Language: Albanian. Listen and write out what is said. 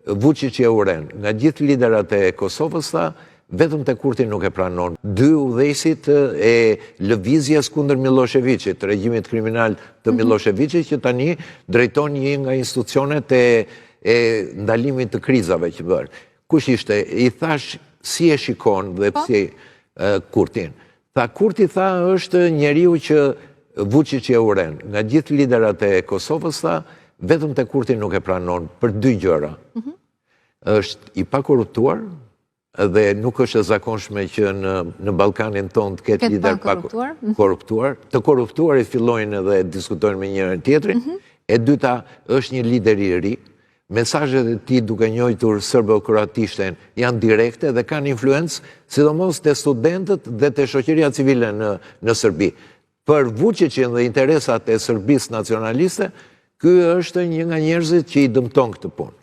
Vuçiçi e urren. Nga gjithë liderat e Kosovës, tha, vetëm te Kurti nuk e pranon. Dy udhëheqësit e lëvizjes kundër Millosheviçit, regjimit kriminal të mhm. Millosheviçit, që tani drejton një nga institucionet e e ndalimit të krizave që bërë. Kush ishte? I thashë si e shikon dhe po. pse Kurtin. Tha Kurti tha është njeriu që Vuçiçi e urren. Nga gjithë liderat e Kosovës tha, vetëm te Kurti nuk e pranon për dy gjëra. Mhm. Është i pakorruptuar dhe nuk është e zakonshme që në në Ballkanin tonë të ketë lider pa mhm. korruptuar. Të korruptuarit fillojnë edhe diskutojnë me njërin tjetrin. Mhm. E dyta është një lider i ri. Mesazhet e tij duke njohur serbo-kroatishten janë direkte dhe kanë influencë sidomos te studentët dhe te shoqëria civile në në Serbi. Për Vuçiçin dhe interesat e Serbisë nacionaliste, ky është një nga njerëzit që i dëmton këtë punë.